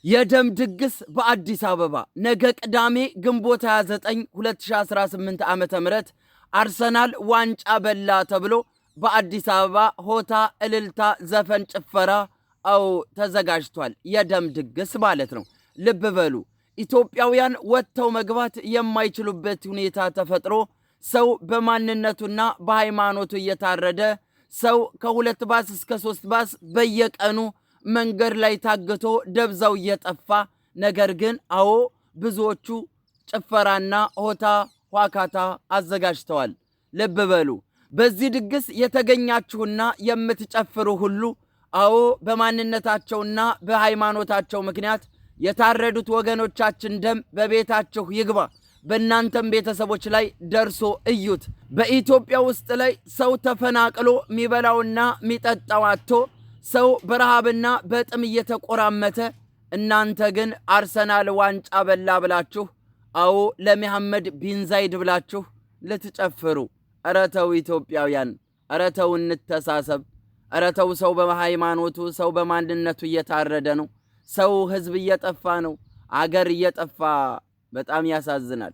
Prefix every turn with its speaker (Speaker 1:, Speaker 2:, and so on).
Speaker 1: የደም ድግስ በአዲስ አበባ ነገ ቅዳሜ ግንቦት 29 2018 ዓ ም አርሰናል ዋንጫ በላ ተብሎ በአዲስ አበባ ሆታ፣ እልልታ፣ ዘፈን፣ ጭፈራ አው ተዘጋጅቷል። የደም ድግስ ማለት ነው። ልብ በሉ፣ ኢትዮጵያውያን ወጥተው መግባት የማይችሉበት ሁኔታ ተፈጥሮ ሰው በማንነቱና በሃይማኖቱ እየታረደ፣ ሰው ከ2 ባስ እስከ 3 ባስ በየቀኑ መንገድ ላይ ታግቶ ደብዛው እየጠፋ፣ ነገር ግን አዎ ብዙዎቹ ጭፈራና ሆታ ኋካታ አዘጋጅተዋል። ልብ በሉ፣ በዚህ ድግስ የተገኛችሁና የምትጨፍሩ ሁሉ አዎ በማንነታቸውና በሃይማኖታቸው ምክንያት የታረዱት ወገኖቻችን ደም በቤታችሁ ይግባ። በእናንተም ቤተሰቦች ላይ ደርሶ እዩት። በኢትዮጵያ ውስጥ ላይ ሰው ተፈናቅሎ ሚበላውና ሚጠጣው አጥቶ፣ ሰው በረሃብና በጥም እየተቆራመተ፣ እናንተ ግን አርሰናል ዋንጫ በላ ብላችሁ አዎ ለመሐመድ ቢን ዛይድ ብላችሁ ልትጨፍሩ። ኧረ ተው ኢትዮጵያውያን፣ ኧረ ተው እንተሳሰብ። ኧረ ተው፣ ሰው በሃይማኖቱ፣ ሰው በማንነቱ እየታረደ ነው። ሰው ህዝብ እየጠፋ ነው። አገር እየጠፋ፣ በጣም ያሳዝናል።